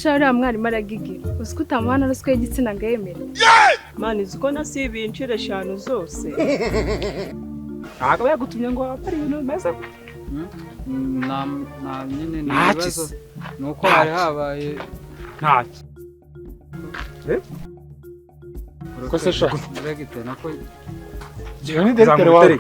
Sha, uriya mwarimu aragigira. Uzi ko utamuha na ruswa y'igitsina ngo yemere? Man, uzi ko nasibiye inshuro eshanu zose? Ntabwo yagutumye ngo wambare ibintu bimeze gutya. Nta nyine ni Ntacyo ibibazo se. Ni uko hari habaye Ntacyo. Ko se sha? Diregiteri nako. Ni diregiteri wawe.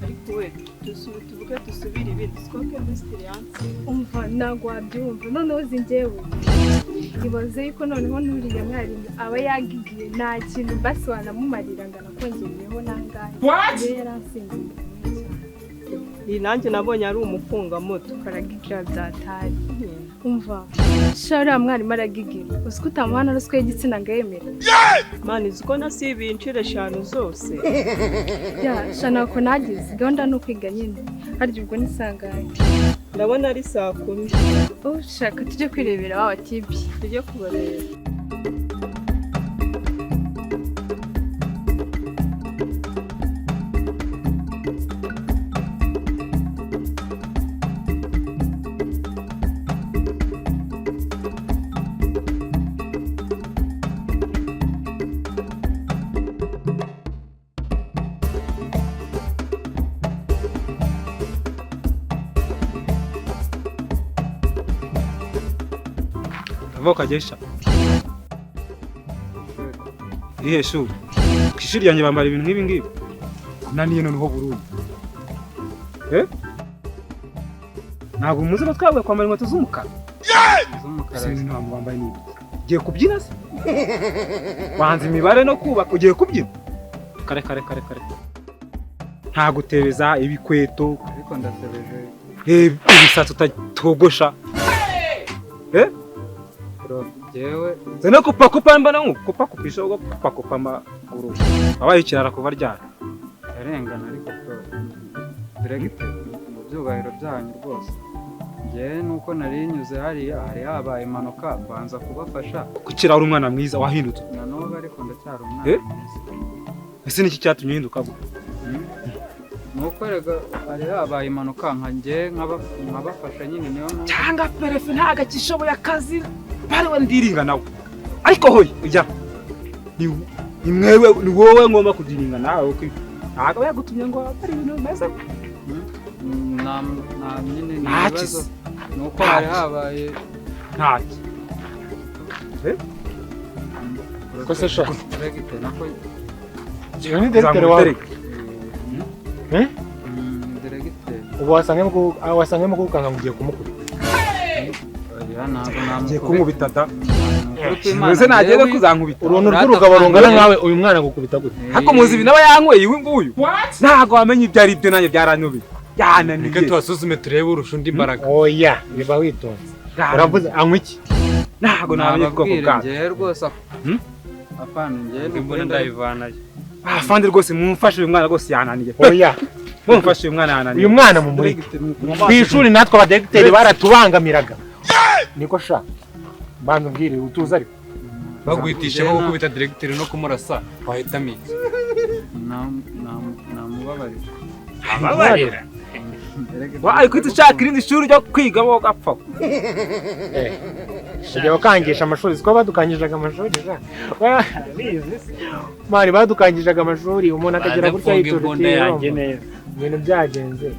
Ariko we, tuvuge dusubire ibindi siko chemistry yanse. Umva, ntabwo wabyumva. Noneho uzi njyewe, ibaze yuko noneho n'uriya mwarimu aba yagigiye, nta kintu basi wanamumarira ngo anakongereyeho nangahe. Iyo yari asinziye cyane. Iyi nanjye nabonye ari umufungamoto. Aragigira byatari. Umva sha, uriya mwarimu aragigira. Uzi ko utamuha na ruswa y'igitsina ngo yemere? Man, uzi ko nasibiye inshuro eshanu zose? Ya sha, ntako nagize. Gahunda ni ukwiga nyine. Harya ubwo ni sangahe? Ndabona ari saa 10. Ushaka tujye kwirebera wa batibi? Tujye kubareba. Ava ukagesha. Irihe shuri? Ku ishuri ryanjye bambara ibintu nk'ibi ngibi. Naniye noneho burundu. Eh? Ntabwo muzi ko twabwiye kwambara inkweto z'umukara. Z'umukara. Sinzi ntabwo wambaye n'ibi. Ugiye kubyina se? Wanze imibare no kubaka ugiye kubyina? Kare kare kare kare. Nta gutebeza ibikweto. Ariko ndatebeje. Ibisatsi utatogosha. Eh? Jewe zena kupakupa mbana nko kupakupisha ugo kupakupa amaguru. Abaye ikirara kuva ryari. Yarengana ariko bro. Director mu byubahiro byanyu rwose. Njye nuko nari nyuze hariya hari habaye impanuka mbanza kubafasha. Kukira uri umwana mwiza wahindutse. Na n'ubu ariko ndacyari umwana mwiza. Ese niki cyatumye uhinduka bwo? Nuko rega hari habaye impanuka nka njye nkabafasha nyine niyo mpamvu. Cyangwa perefe ntago akishoboye akazi bariwe ndiringa nawe. Ariko hoye ujya. Ni mwewe ni wowe ngomba kudiringa nawe kuko ntago yagutumye ngo ari ibintu bimeze. Na nyine ni ibibazo. Nuko hari habaye ntacyo. Eh? Ko se sha. Ni directeur wawe. Eh? Directeur. Ubu wasangemo kukanga ngiye kumukubita. Ngiye kumubita da. Muze nageze kuzankubita. Uruntu rw'urugabo rungana nkawe uyu mwana gukubita gute? Hako muzi ibi naba yanyweye iwe nguyu. Ntago wamenye ibyo ari byo nanjye byaranyubiye. Yananiye. Reka tubasuzume turebe urusha undi imbaraga. Oya, biba witonze. Uravuze anywa iki? Ntago namenye ubwoko bwawe. Ngiye rwose. Apana ngiye imbunda ndayivanayo. Afande rwose mumfashe uyu mwana rwose yananiye. Oya. Mumfashe uyu mwana yananiye. Uyu mwana mumureke. Ku ishuri natwe abadiregiteri baratubangamiraga. Niko sha. Banza umbwire utuza ariko. Bagwitishemo gukubita diregiteri no kumurasa wahitamo iki? Namubabarira. Ababarira. Wa ariko ushaka irindi shuri ryo kwiga bo gapfa. Ujya bakangisha amashuri siko badukangishaga amashuri ja. Mari badukangishaga amashuri umuntu akagera gutya yitoreye. Ibintu byagenze.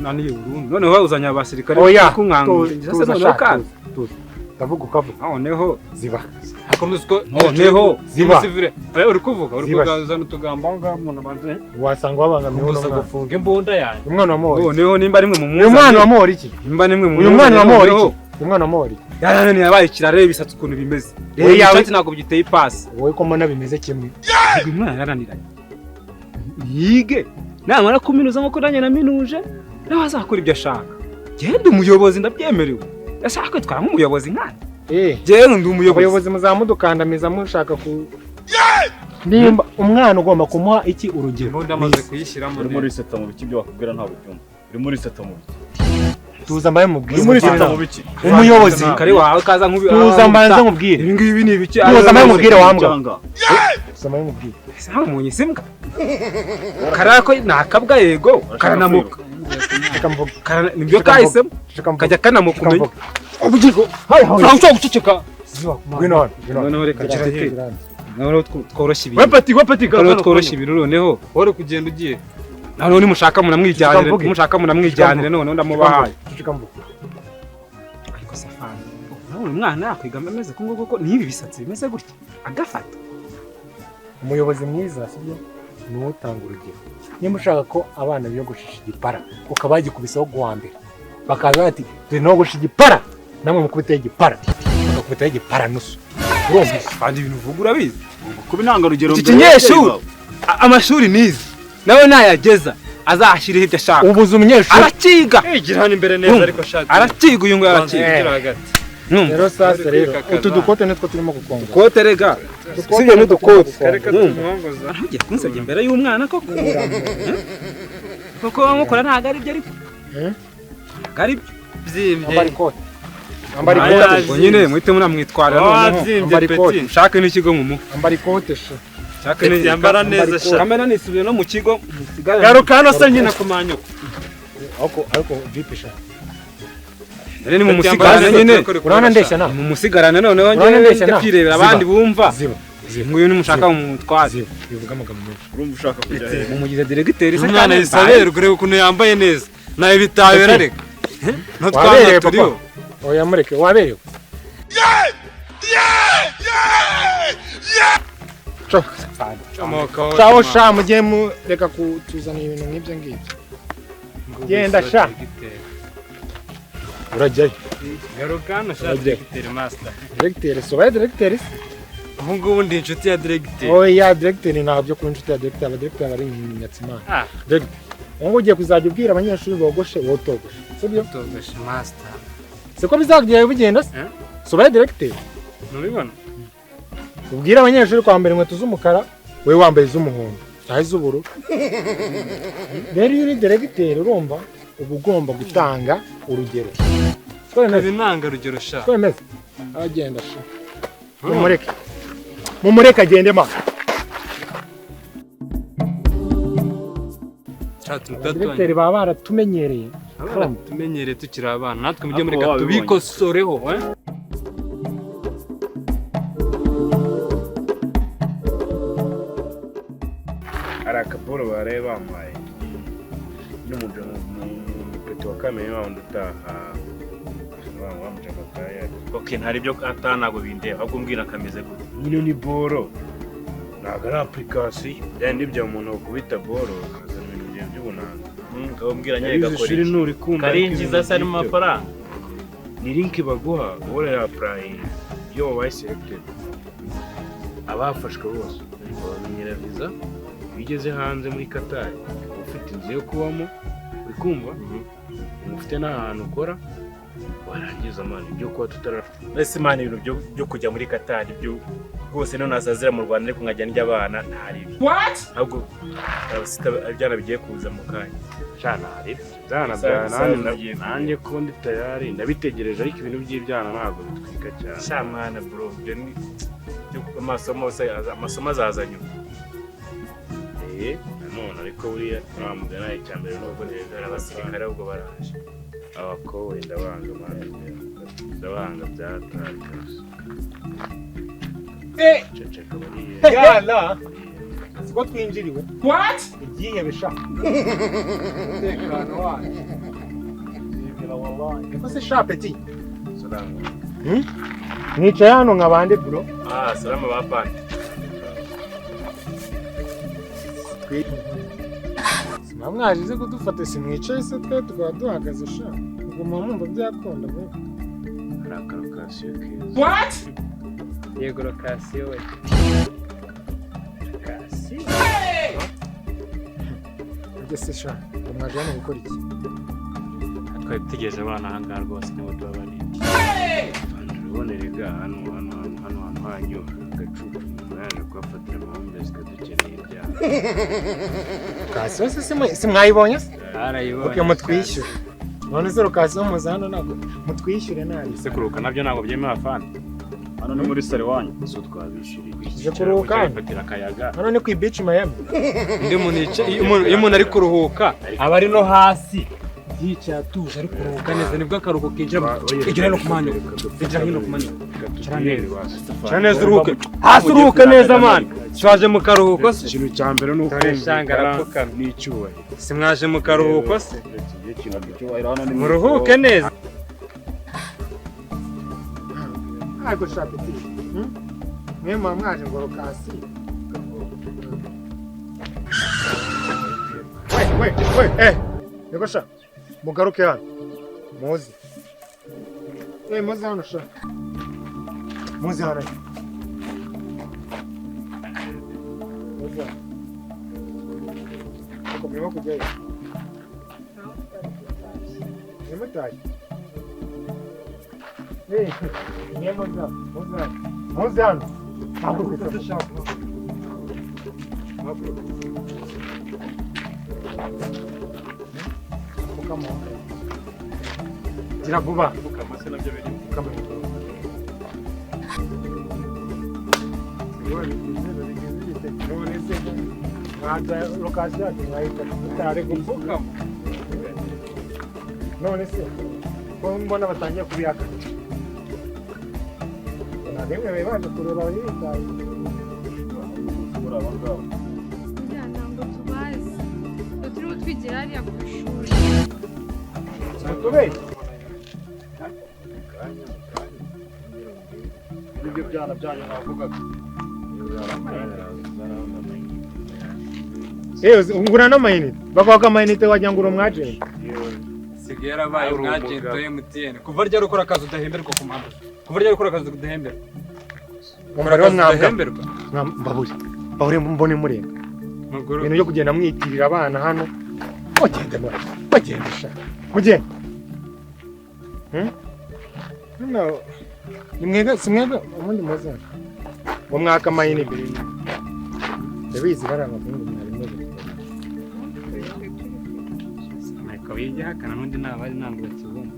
Naniye burundu. Noneho uzanya abasirikare kumwangira. Tuza noneho kandi. Ndavuga ukavuga. Noneho ziba. Akomeza noneho ziba. Uri kuvuga uri kugaza n'utugambo ngaho umuntu abanze. Wasanga wabangamiye uno mwana. Gufunga imbunda yanjye. Umwana wa Mori. Noneho nimba rimwe mu Uyu mwana wa Mori iki? Nimba nimwe mu Uyu mwana wa Mori iki? Uyu mwana wa Mori. Yarananiye yabaye ikirare ibisatsi ukuntu bimeze. Rero icyatsi ntabwo giteye ipasi. Wowe ko mbona bimeze kimwe. Uyu mwana yarananiranye. Yige. Namara kuminuza nkuko nanjye naminuje, nawe azakora ibyo ashaka. Genda umuyobozi ndabyemerewe. Ashaka kwitwara nk'umuyobozi nkana. Genda ndi umuyobozi. Abayobozi muzamudukandamiza mushaka ku nimba umwana ugomba kumuha iki urugero. Imbunda amaze kuyishyiramo. Urimo uriseta mu biki ibyo wakubwira ntabwo byumva. Urimo uriseta mu biki. Tuza mbaye mubwire. Urimo uriseta mu biki. Umuyobozi kare wawe kaza nkubi. Tuza mbanze nkubwire. Ibi ngibi ni ibiki? Tuza mbaye mubwire wambwa. Tuza mbaye mubwire. Sawa munyi simbwa. Karako nakabwa yego karanamuka. Nibyo kahisemo. Kajya kanamuka umenye. Ubugigo. Hayi hayi. Ntawe guceceka. Ngwino hano. Noneho reka ceceke. Noneho tworoshye ibintu. Wepati wepati noneho tworoshye ibintu noneho. Wari kugenda ugiye. Noneho nimushaka munamwijyanire, mushaka munamwijyanire noneho ndamubahaye. Ariko safari. Urabona umwana yakwiga ameze ko ngo koko nibi bisatsi bimeze gutya. Agafata. Umuyobozi mwiza sibyo? Ni utanga urugero. Niba ushaka ko abana biyogoshesha igipara ukabagikubisaho guwa mbere bakaza bati dore nogosha igipara namwe mukubiteho igipara bagakubitaho igipara nusu. Urumva kandi ibintu uvuga urabizi. Kuba intangarugero iki kinyeshuri amashuri nize nawe nayageza azashyiriho ibyo ashaka. Ubuze umunyeshuri arakiga. Yigira hano imbere neza ariko ashaka. Arakiga uyu nguyu arakiga. Rero sasa rero utu dukote nitwo turimo gukonga. Kote rega. Sibyo n'udukote. Kareka tumuhongoza. Ugiye kunsabye imbere y'umwana koko. Koko bamukora ntago ari byo ariko. Ntago ari byo. Byimbye. Ambara ikote. Ambara ikote. Ubwo nyine muhite munamwitwarira noneho. Ambara ikote. Mushake n'ikigo mumuha. Ambara ikote sha. Shake n'ikigo. Yambara neza sha. Kamera nisubiye no mu kigo. Garuka hano se nyine kumanyuka. Ariko vipi sha. Rero ni mu musigarane nyine. Urabona ndeshya na. Mu musigarane noneho njye kwirebera abandi bumva. Nguyu nimushaka mumutwaze. Bivuga amagambo menshi. Urumva ushaka kujya he? Mumugize diregiteri se umwana yisaberwa urebe ukuntu yambaye neza. Nawe bitabera reka. Ntutwana turiho. Oya mureke waberewe. Ciao sha mujye mureka kutuzana ibintu nk'ibyo ngibyo. Genda sha. Urajyayo. Garuka hano sha directeur master. Directeur so baye directeur. Ubu ngubu ndi inshuti ya directeur. Oya directeur ntabyo kuba inshuti ya directeur, aba directeur bari inyatsimana. Directeur. Ngo ugiye kuzajya ubwira abanyeshuri bogoshe wowe utogoshe. Sibyo? Utogoshe master. Siko bizagiye bigenda se? So baye directeur. Nubibona? Ubwira abanyeshuri kwambara inkweto z'umukara we wambaye iz'umuhondo cyangwa iz'ubururu. Rero iyo uri directeur urumva uba ugomba gutanga urugero. Twemeze inanga rugero sha. Twemeze. Agenda sha. Mumureke. Mumureke agende ma. Directeur baba baratumenyereye. Baratumenyereye tukiri abana natwe mujye mureka tubikosoreho eh. Hari akaboro baraye bampaye n'umupeti wa kamere wawundi utaha wamujaga kaya. Okay, ntari byo ata ntago bindeba ahubwo mbwira kameze gute. Nyine ni boro ntago ari application byandi ibyo umuntu ukubita boro akazana ibintu bye by'ubunanga. Ukababwira nyine gakora iki karinjiza se ari mu mafaranga ni link baguha wowe apply iyo wabaye selected abafashwe bose babamenyera visa. Iyo ugeze hanze muri Qatar ufite inzu yo kubamo uri kumva ufite n'ahantu ukora warangiza mani ibyo kuba tutara ese mani ibintu byo kujya muri Qatar ibyo rwose none nasazira mu Rwanda ariko nkajya ndya abana ntari What? Ahubwo ibyana bigiye kuza mu kanya cyane hari ibyana nanjye ko ndi tayari ndabitegereje ariko ibintu by'ibyana ntabwo bitwika cyane sha mwana bro ibyo ni amasomo azaza nyuma. Nanone ariko buriya ntamugana icyambere nubwo rero abasirikare ubwo baraje abakobwa ndabanga mwana ndabanga byatari kabisa. Ceceka bariya yala siko twinjiriwe. What? Igihe besha tekano waje ibira wallahi niko se sha petit. Salamu. Mwicaye hano nkabande bro. Salama bapani. Mwaje kudufata simwicaye se twe tukaba duhagaze sha ubwo mwumva byakunda bro. Hari akarokasiyo keza. What? Yego lokasiyo we. Lokasiyo. Ujye se sha mwaje hano gukora iki? Twari dutegereje abana aha ngaha rwose nibo tubabarira. Urabona hano hano hano hano hanyu agacucu mwaje kuhafatira amahumbezi kadukeneye ibyaha. Lokasiyo se simwayibonye se? Arayibonye. Okay mutwishyure. None se lokasiyo muza hano ntabwo mutwishyure nabi. Se kuruka nabyo ntabwo byemewe afana. Hano ni muri sare wanyu so twabishyuriye. Je kuruhuka. Hano ni ku beach Miami. Ndi umuntu iyo umuntu ari kuruhuka aba ari no hasi yicaye atuje ari kuruhuka neza nibwo akaruhuko kinjira igira no kumanya igira hino kumanya. Cyane neza uruhuke hasi uruhuke neza man. Twaje mu karuhuko se ikintu cya mbere ni uko n'icyubahiro. Si mwaje mu karuhuko se muruhuke neza. Ariko sha petit. Mwe mwaje ngo lokasi. We we we Niko sha mugaruke hano. Muzi. Muzi hano sha. Muzi hano. Muzi hano. Uko murimo kujyayo? Nimutaye. Mwe muzi hano. Muzi hano. Muzi hano. Gira vuba. None se ko mbona batangiye kubihakana. Ntabwo baje kureba abanyitaye. Ntabwo tubazi. Turiho twigira hariya ku ishuri. Mutubeshye. Nibyo byana byanyu navugaga. Ungura n'amayinite bakwaka amayinite wagira ngo uri umwajenti. Sigaye yarabaye umwajenti wa MTN. Kuva ryari ukora akazi udahemberwa ku mpamvu? Kuva ryari ukora akazi udahemberwa? Ukora akazi udahemberwa? Mbabure. Mbabure mbone murenga. Ibintu byo kugenda mwitirira abana hano. Mugende mura. Mugende sha. Mugende. No. Ni mwega si mwega ubundi muze. Ngo mwaka amayinite. Ndabizi bari abahungu mwari muzi. Ariko bijya hakana n'undi nabari ntabwo bakibumva.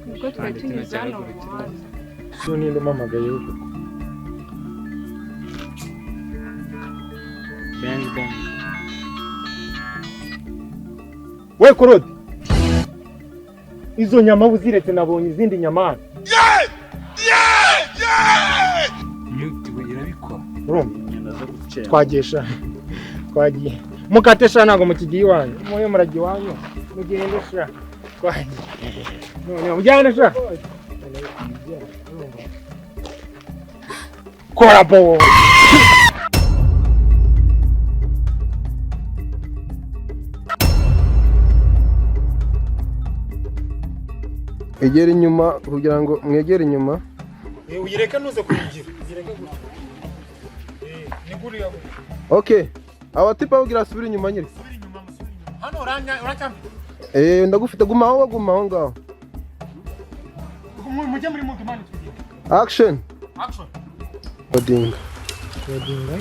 Ubwo twari tunyuze hano mu muhanda. So ninde umpamagaye uko? Bang bang. We Korode. Izo nyama uziretse nabonye izindi nyama hano. Mute irabikora. Urumva? Twagesha. Twagiye. Mukate sha ntago mukigiye iwanyu. Muyo muragiye iwanyu. Mugende sha. Twagiye. None mujyane sha. Kora bo. Egera inyuma kugira ngo mwegere inyuma. Uyireke nuze kuyigira. Uyireke gutya. Ni guriya. Okay. Abatipa bagira asubira inyuma nyiri. Subira inyuma, musubira inyuma. Hano uracyamfite. Ndagufite guma aho guma aho ngaho. Mujye muri mudu mani tugiye. Action. Action. Odinga. Odinga.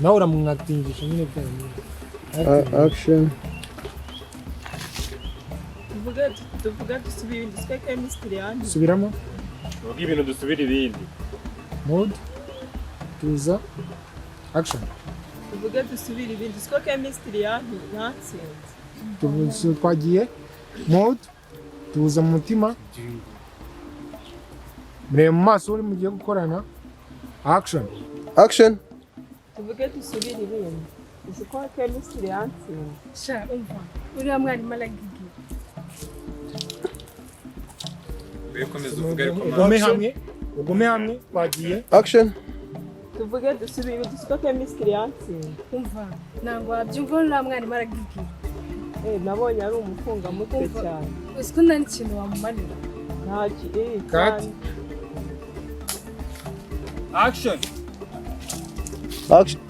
Nawe uramwatingisha nyine byanyu. Action. Tuvuga dusubira ibindi twe chemistry yanyu. Subiramo. Tuvuga ibintu dusubira ibindi. Mood. Tuza. Action. Tuvuge dusubira ibindi twe chemistry yanyu yatsinze. Twagiye. Mood. Tuza mu mutima. Mureba mu maso uri mugiye gukorana. Action. Action. Tuvuge dusubira ibindi. Uzi ko chemistry yatsinze. Sha umva. Uriya mwarimu aragigiye. Ugume hamwe, ugume hamwe twagiye. Action. Tuvuge dusubira ibindi twe chemistry yatsinze. Umva ntabwo wabyumva uriya mwarimu aragigiye. Nabonye ari umufungamutwe cyane. Uzi ko nta n'ikintu wamumarira. Nta kintu. Cut. Action. Action.